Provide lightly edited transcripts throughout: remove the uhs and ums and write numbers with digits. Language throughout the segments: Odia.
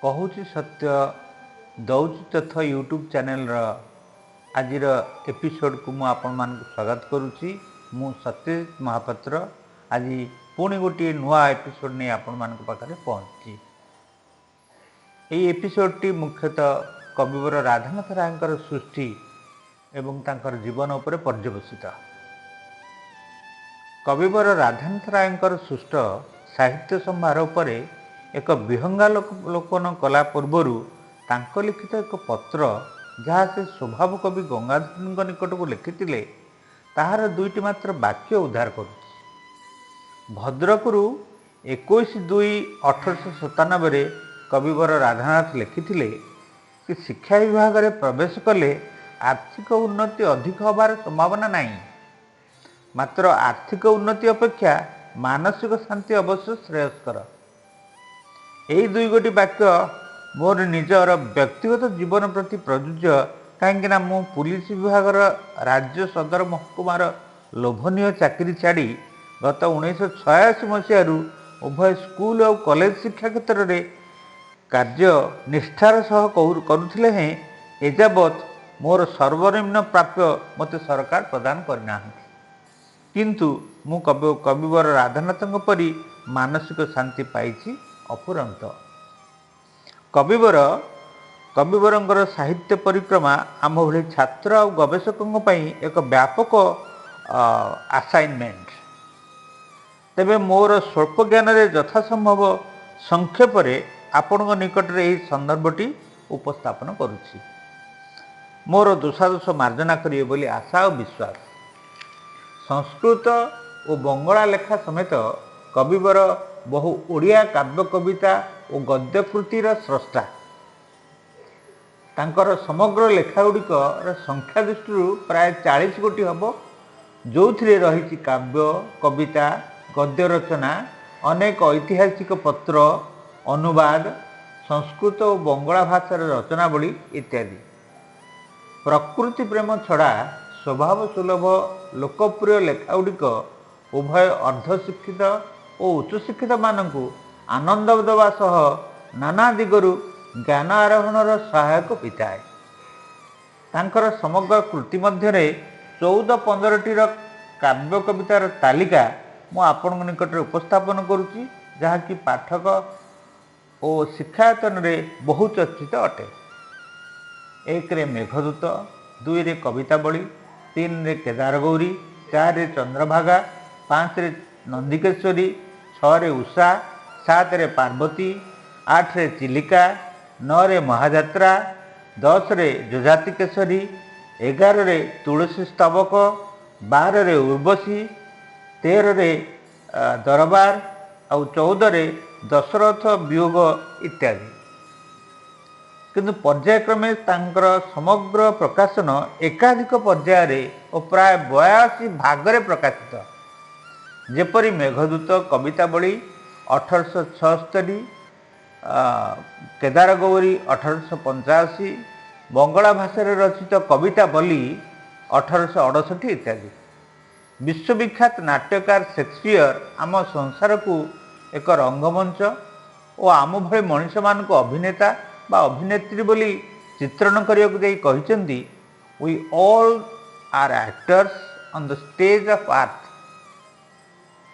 କହୁଛି ସତ୍ୟ ଦଉଛି ତଥ୍ୟ ୟୁଟ୍ୟୁବ୍ ଚ୍ୟାନେଲର ଆଜିର ଏପିସୋଡ଼କୁ ମୁଁ ଆପଣମାନଙ୍କୁ ସ୍ୱାଗତ କରୁଛି। ମୁଁ ସତ୍ୟଜିତ ମହାପାତ୍ର ଆଜି ପୁଣି ଗୋଟିଏ ନୂଆ ଏପିସୋଡ଼ ନେଇ ଆପଣମାନଙ୍କ ପାଖରେ ପହଞ୍ଚିଛି। ଏହି ଏପିସୋଡ଼ଟି ମୁଖ୍ୟତଃ କବିବର ରାଧାନାଥ ରାୟଙ୍କର ସୃଷ୍ଟି ଏବଂ ତାଙ୍କର ଜୀବନ ଉପରେ ପର୍ଯ୍ୟବସିତ। କବିବର ରାଧାନାଥ ରାୟଙ୍କର ସୃଷ୍ଟ ସାହିତ୍ୟ ସମ୍ଭାର ଉପରେ ଏକ ବିହଙ୍ଗାଲୋକନ କଲା ପୂର୍ବରୁ ତାଙ୍କ ଲିଖିତ ଏକ ପତ୍ର, ଯାହା ସେ ସ୍ୱଭାବ କବି ଗଙ୍ଗାଧରଙ୍କ ନିକଟକୁ ଲେଖିଥିଲେ, ତାହାର ଦୁଇଟି ମାତ୍ର ବାକ୍ୟ ଉଦ୍ଧାର କରୁଛି। ଭଦ୍ରକରୁ 21/2/1897ରେ କବିବର ରାଧାନାଥ ଲେଖିଥିଲେ କି ଶିକ୍ଷା ବିଭାଗରେ ପ୍ରବେଶ କଲେ ଆର୍ଥିକ ଉନ୍ନତି ଅଧିକ ହେବାର ସମ୍ଭାବନା ନାହିଁ, ମାତ୍ର ଆର୍ଥିକ ଉନ୍ନତି ଅପେକ୍ଷା ମାନସିକ ଶାନ୍ତି ଅବଶ୍ୟ ଶ୍ରେୟସ୍କର। ଏହି ଦୁଇ ଗୋଟି ବାକ୍ୟ ମୋର ନିଜର ବ୍ୟକ୍ତିଗତ ଜୀବନ ପ୍ରତି ପ୍ରଯୁଜ୍ୟ, କାହିଁକିନା ମୁଁ ପୁଲିସ ବିଭାଗର ରାଜ୍ୟ ସଦର ମହକୁମାର ଲୋଭନୀୟ ଚାକିରି ଛାଡ଼ି ଗତ 1986 ମସିହାରୁ ଉଭୟ ସ୍କୁଲ ଆଉ କଲେଜ ଶିକ୍ଷା କ୍ଷେତ୍ରରେ କାର୍ଯ୍ୟ ନିଷ୍ଠାର ସହ କରୁଥିଲେ ହେଁ ଏଯାବତ୍ ମୋର ସର୍ବନିମ୍ନ ପ୍ରାପ୍ୟ ମୋତେ ସରକାର ପ୍ରଦାନ କରିନାହାନ୍ତି। କିନ୍ତୁ ମୁଁ କବିବର ରାଧାନାଥଙ୍କ ପରି ମାନସିକ ଶାନ୍ତି ପାଇଛି ଅଫୁରନ୍ତ। କବିବରଙ୍କର ସାହିତ୍ୟ ପରିକ୍ରମା ଆମ ଭଳି ଛାତ୍ର ଆଉ ଗବେଷକଙ୍କ ପାଇଁ ଏକ ବ୍ୟାପକ ଆସାଇନମେଣ୍ଟ। ତେବେ ମୋର ସ୍ୱଳ୍ପ ଜ୍ଞାନରେ ଯଥାସମ୍ଭବ ସଂକ୍ଷେପରେ ଆପଣଙ୍କ ନିକଟରେ ଏହି ସନ୍ଦର୍ଭଟି ଉପସ୍ଥାପନ କରୁଛି। ମୋର ଦୋଷାଦୋଷ ମାର୍ଜନା କରିବେ ବୋଲି ଆଶା ଓ ବିଶ୍ୱାସ। ସଂସ୍କୃତ ଓ ବଙ୍ଗଳା ଲେଖା ସମେତ କବିବର ବହୁ ଓଡ଼ିଆ କାବ୍ୟ, କବିତା ଓ ଗଦ୍ୟକୃତିର ସ୍ରଷ୍ଟା। ତାଙ୍କର ସମଗ୍ର ଲେଖାଗୁଡ଼ିକର ସଂଖ୍ୟା ଦୃଷ୍ଟିରୁ ପ୍ରାୟ 40 ଗୋଟି ହେବ, ଯେଉଁଥିରେ ରହିଛି କାବ୍ୟ, କବିତା, ଗଦ୍ୟ ରଚନା, ଅନେକ ଐତିହାସିକ ପତ୍ର, ଅନୁବାଦ, ସଂସ୍କୃତ ଓ ବଙ୍ଗଳା ଭାଷାର ରଚନାବଳୀ ଇତ୍ୟାଦି। ପ୍ରକୃତି ପ୍ରେମ ଛଡ଼ା ସ୍ୱଭାବ ସୁଲଭ ଲୋକପ୍ରିୟ ଲେଖାଗୁଡ଼ିକ ଉଭୟ ଅର୍ଦ୍ଧଶିକ୍ଷିତ ଓ ଉଚ୍ଚଶିକ୍ଷିତମାନଙ୍କୁ ଆନନ୍ଦ ଦେବା ସହ ନାନା ଦିଗରୁ ଜ୍ଞାନ ଆରୋହଣର ସହାୟକ ହୋଇଥାଏ। ତାଙ୍କର ସମଗ୍ର କୃତି ମଧ୍ୟରେ 14-15ଟିର କାବ୍ୟ କବିତାର ତାଲିକା ମୁଁ ଆପଣଙ୍କ ନିକଟରେ ଉପସ୍ଥାପନ କରୁଛି, ଯାହାକି ପାଠକ ଓ ଶିକ୍ଷାୟତନରେ ବହୁ ଚର୍ଚ୍ଚିତ ଅଟେ। 1ରେ ମେଘଦୂତ, 2ରେ କବିତାବଳୀ, 3ରେ କେଦାରଗୌରୀ, 4ରେ ଚନ୍ଦ୍ରଭାଗା, 5ରେ ନନ୍ଦିକେଶ୍ୱରୀ, 6ରେ ଉଷା, 7ରେ ପାର୍ବତୀ, 8ରେ ଚିଲିକା, 9ରେ ମହାଯାତ୍ରା, 10ରେ ଯଯାତି କେଶରୀ, 11ରେ ତୁଳସୀ ସ୍ତବକ, 12ରେ ଉର୍ବଶୀ, 13ରେ ଦରବାର ଆଉ 14ରେ ଦଶରଥ ବିୟୋଗ ଇତ୍ୟାଦି। କିନ୍ତୁ ପର୍ଯ୍ୟାୟକ୍ରମେ ତାଙ୍କର ସମଗ୍ର ପ୍ରକାଶନ ଏକାଧିକ ପର୍ଯ୍ୟାୟରେ ଓ ପ୍ରାୟ 82 ଭାଗରେ ପ୍ରକାଶିତ। ଯେପରି ମେଘଦୂତ କବିତାବଳୀ 1876, କେଦାରଗୌରୀ 1885, ବଙ୍ଗଳା ଭାଷାରେ ରଚିତ କବିତାବଳୀ 1868 ଇତ୍ୟାଦି। ବିଶ୍ୱବିଖ୍ୟାତ ନାଟ୍ୟକାର ସେକ୍ସପିୟର ଆମ ସଂସାରକୁ ଏକ ରଙ୍ଗମଞ୍ଚ ଓ ଆମ ଭଳି ମଣିଷମାନଙ୍କୁ ଅଭିନେତା ବା ଅଭିନେତ୍ରୀ ବୋଲି ଚିତ୍ରଣ କରିବାକୁ ଯାଇ କହିଛନ୍ତି, "We all are actors on the stage of earth."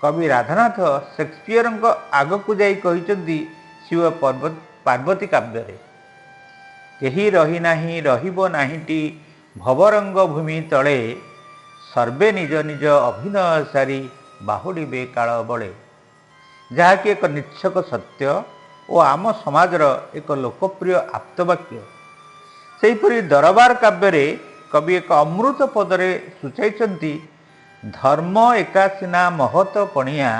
କବି ରାଧାନାଥ ସେକ୍ସପିୟରଙ୍କ ଆଗକୁ ଯାଇ କହିଛନ୍ତି ଶିବ ପାର୍ବତୀ କାବ୍ୟରେ, "କେହି ରହିନାହିଁ ରହିବ ନାହିଁଟି ଭବରଙ୍ଗ ଭୂମି ତଳେ, ସର୍ବେ ନିଜ ନିଜ ଅଭିନୟ ସାରି ବାହୁଡ଼ିବେ କାଳ ବଳେ", ଯାହାକି ଏକ ନିଚ୍ଛକ ସତ୍ୟ ଓ ଆମ ସମାଜର ଏକ ଲୋକପ୍ରିୟ ଆପ୍ତବାକ୍ୟ। ସେହିପରି ଦରବାର କାବ୍ୟରେ କବି ଏକ ଅମୃତ ପଦରେ ସୂଚାଇଛନ୍ତି, "ଧର୍ମ ଏକା ସିନା ମହତ ପଣିଆ,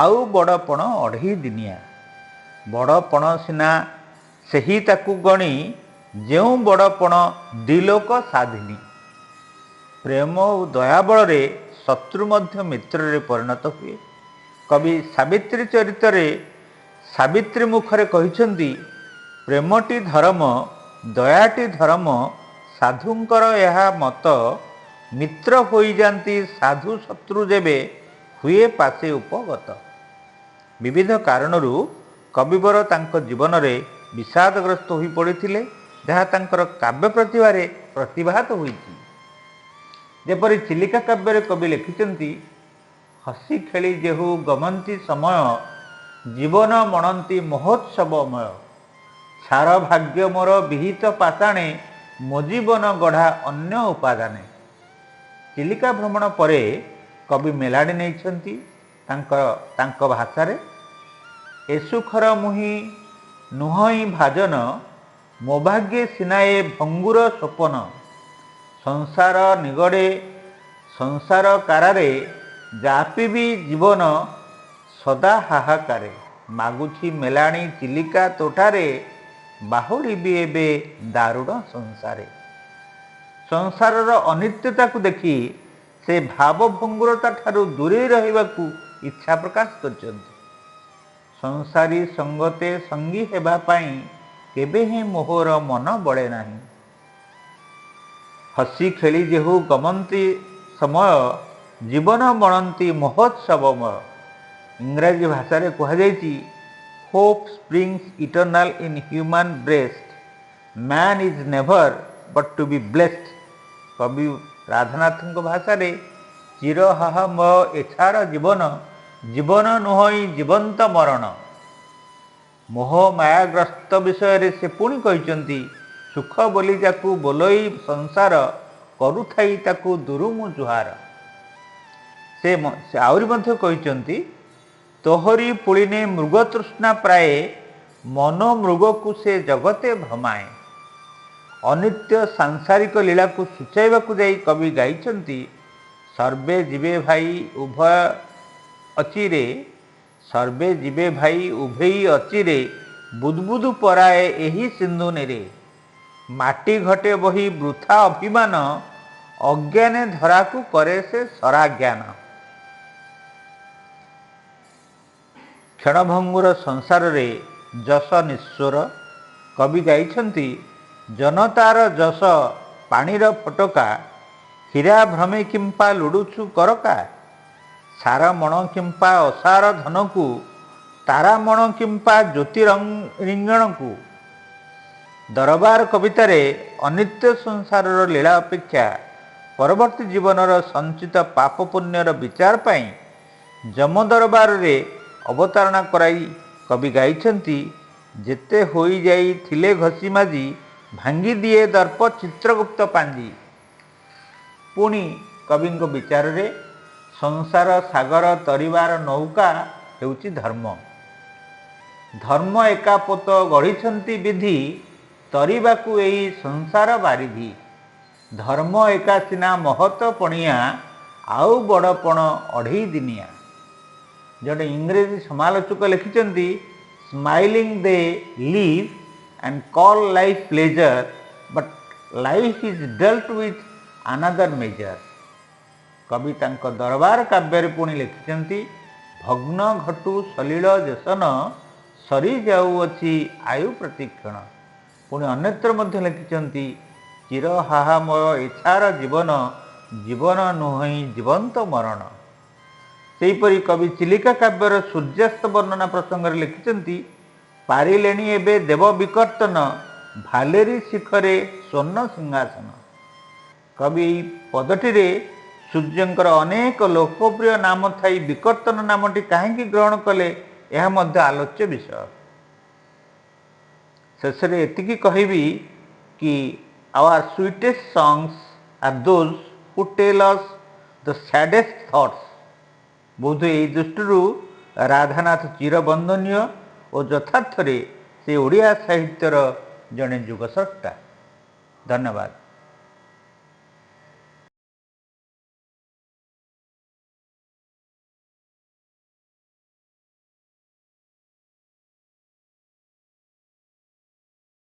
ଆଉ ବଡ଼ପଣ ଅଢ଼େଇ ଦିନିଆ। ବଡ଼ପଣ ସିନା ସେହି ତାକୁ ଗଣି, ଯେଉଁ ବଡ଼ପଣ ଦ୍ୱିଲୋକ ସାଧିନୀ।" ପ୍ରେମ ଓ ଦୟା ବଳରେ ଶତ୍ରୁ ମଧ୍ୟ ମିତ୍ରରେ ପରିଣତ ହୁଏ। କବି ସାବିତ୍ରୀ ଚରିତରେ ସାବିତ୍ରୀ ମୁଖରେ କହିଛନ୍ତି, "ପ୍ରେମଟି ଧରମ, ଦୟାଟି ଧରମ, ସାଧୁଙ୍କର ଏହା ମତ। ମିତ୍ର ହୋଇଯାନ୍ତି ସାଧୁ ଶତ୍ରୁ ଯେବେ ହୁଏ ପାଶେ ଉପଗତ।" ବିବିଧ କାରଣରୁ କବିବର ତାଙ୍କ ଜୀବନରେ ବିଷାଦଗ୍ରସ୍ତ ହୋଇପଡ଼ିଥିଲେ, ଯାହା ତାଙ୍କର କାବ୍ୟ ପ୍ରତିଭାରେ ପ୍ରତିଭାତ ହୋଇଛି। ଯେପରି ଚିଲିକା କାବ୍ୟରେ କବି ଲେଖିଛନ୍ତି, ହସି ଖେଳି ଯେହୁ ଗମନ୍ତି ସମୟ, ଜୀବନ ମଣନ୍ତି ମହୋତ୍ସବମୟ। ସାର ଭାଗ୍ୟ ମୋର ବିହିତ ପାଷାଣେ, ମୋ ଜୀବନ ଗଢ଼ା ଅନ୍ୟ ଉପାଦାନେ। ଚିଲିକା ଭ୍ରମଣ ପରେ କବି ମେଲାଣି ନେଇଛନ୍ତି ତାଙ୍କ ଭାଷାରେ, ଏ ସୁଖର ମୁହିଁ ନୁହଁଇ ଭାଜନ, ମୋ ଭାଗ୍ୟେ ସିନା ଏ ଭଙ୍ଗୁର ସ୍ୱପନ। ସଂସାର ନିଗଡ଼େ ସଂସାର କାରାରେ, ଯାପିବି ଜୀବନ ସଦା ହାହାକାରେ। ମାଗୁଛି ମେଲାଣି ଚିଲିକା ତୋଠାରେ, ବାହୁଡ଼ିବି ଏବେ ଦାରୁଣ ସଂସାରେ। ସଂସାରର ଅନିତ୍ୟତାକୁ ଦେଖି ସେ ଭାବଭଙ୍ଗୁରତା ଠାରୁ ଦୂରେଇ ରହିବାକୁ ଇଚ୍ଛା ପ୍ରକାଶ କରିଛନ୍ତି। ସଂସାରୀ ସଙ୍ଗତେ ସଙ୍ଗୀ ହେବା ପାଇଁ କେବେ ହିଁ ମୋହର ମନ ବଳେ ନାହିଁ। ହସି ଖେଳି ଯେହୁ ଗମନ୍ତି ସମୟ, ଜୀବନ ମଣନ୍ତି ମହୋତ୍ସବମୟ। ଇଂରାଜୀ ଭାଷାରେ କୁହାଯାଇଛି, "Hope springs eternal in human breast, man is never but to be blest." କବି ରାଧାନାଥଙ୍କ ଭାଷାରେ, ଚିରହାହାମୟ ଏଛାର ଜୀବନ, ଜୀବନ ନୁହଁଇ ଜୀବନ୍ତ ମରଣ। ମୋହ ମାୟାଗ୍ରସ୍ତ ବିଷୟରେ ସେ ପୁଣି କହିଛନ୍ତି, ସୁଖ ବୋଲି ଯାକୁ ବୋଲଇ ସଂସାର, କରୁଥାଇ ତାକୁ ଦୂରୁ ମୁଁ ଜୁହାର। ସେ ଆହୁରି ମଧ୍ୟ କହିଛନ୍ତି, ତୋହରି ପୁଳିନେ ମୃଗ ତୃଷ୍ଣା ପ୍ରାୟେ, ମନ ମୃଗକୁ ସେ ଜଗତେ ଭ୍ରମାଏ। ଅନିତ୍ୟ ସାଂସାରିକ ଲୀଳାକୁ ସୂଚାଇବାକୁ ଯାଇ କବି ଗାଇଛନ୍ତି, ସର୍ବେ ଯିବେ ଭାଇ ଉଭୟ ଅଚିରେ, ସର୍ବେ ଯିବେ ଭାଇ ଉଭେଇ ଅଚିରେ, ବୁଦବୁଦୁ ପରାଏ ଏହି ସିନ୍ଧୁ ନୀରେ। ମାଟି ଘଟେ ବହି ବୃଥା ଅଭିମାନ, ଅଜ୍ଞାନେ ଧରାକୁ କରେ ସେ ସରାଜ୍ଞାନ। କ୍ଷଣଭଙ୍ଗୁର ସଂସାରରେ ଯଶ ନିଃସ୍ୱର। କବି ଗାଇଛନ୍ତି, ଜନତାର ଯଶ ପାଣିର ଫୋଟକା, ହୀରା ଭ୍ରମେ କିମ୍ପା ଲୁଡ଼ୁଛୁ କରକା। ସାର ମଣ କିମ୍ପା ଅସାର ଧନକୁ, ତାରା ମଣ କିମ୍ପା ଜ୍ୟୋତିରିଙ୍ଗଣକୁ। ଦରବାର କବିତାରେ ଅନିତ୍ୟ ସଂସାରର ଲୀଳା ଅପେକ୍ଷା ପରବର୍ତ୍ତୀ ଜୀବନର ସଞ୍ଚିତ ପାପ ପୁଣ୍ୟର ବିଚାର ପାଇଁ ଯମ ଦରବାରରେ ଅବତାରଣା କରାଇ କବି ଗାଇଛନ୍ତି, ଯେତେ ହୋଇଯାଇଥିଲେ ଘଷି ମାଜି, ଭାଙ୍ଗିଦିଏ ଦର୍ପ ଚିତ୍ରଗୁପ୍ତ ପାଞ୍ଜି। ପୁଣି କବିଙ୍କ ବିଚାରରେ ସଂସାର ସାଗର ତରିବାର ନୌକା ହେଉଛି ଧର୍ମ। ଧର୍ମ ଏକାପୋତ ଗଢ଼ିଛନ୍ତି ବିଧି, ତରିବାକୁ ଏଇ ସଂସାର ବାରିଧି। ଧର୍ମ ଏକା ସିନା ମହତ ପଣିଆ, ଆଉ ବଡ଼ପଣ ଅଢ଼େଇ ଦିନିଆ। ଜଣେ ଇଂରେଜୀ ସମାଲୋଚକ ଲେଖିଛନ୍ତି, "Smiling they live and call life pleasure, but life is dealt with another measure." କବି ତାଙ୍କ ଦରବାର କାବ୍ୟରେ ପୁଣି ଲେଖିଛନ୍ତି, ଭଗ୍ନ ଘଟୁ ସଲିଳ ଯେସନ, ସରିଯାଉଅଛି ଆୟୁ ପ୍ରତିକ୍ଷଣ। ପୁଣି ଅନ୍ୟତ୍ର ମଧ୍ୟ ଲେଖିଛନ୍ତି, ଚିର ହାହାମୟ ଏଛାର ଜୀବନ, ଜୀବନ ନୁହେଁ ଜୀବନ୍ତ ମରଣ। ସେହିପରି କବି ଚିଲିକା କାବ୍ୟର ସୂର୍ଯ୍ୟାସ୍ତ ବର୍ଣ୍ଣନା ପ୍ରସଙ୍ଗରେ ଲେଖିଛନ୍ତି, ପାରିଲେଣି ଏବେ ଦେବ ବିକର୍ତ୍ତନ, ଭାଲେରି ଶିଖରେ ସ୍ୱର୍ଣ୍ଣ ସିଂହାସନ। କବି ଏହି ପଦଟିରେ ସୂର୍ଯ୍ୟଙ୍କର ଅନେକ ଲୋକପ୍ରିୟ ନାମ ଥାଇ ବିକର୍ତ୍ତନ ନାମଟି କାହିଁକି ଗ୍ରହଣ କଲେ, ଏହା ମଧ୍ୟ ଆଲୋଚ୍ୟ ବିଷୟ। ଶେଷରେ ଏତିକି କହିବି କି our sweetest songs are those who tell us the saddest thoughts. ବୋଧହୁଏ ଏହି ଦୃଷ୍ଟିରୁ ରାଧାନାଥ ଚିରବନ୍ଦନୀୟ ଓ ଯଥାର୍ଥରେ ସେ ଓଡ଼ିଆ ସାହିତ୍ୟର ଜଣେ ଯୁଗସ୍ରଷ୍ଟା। ଧନ୍ୟବାଦ।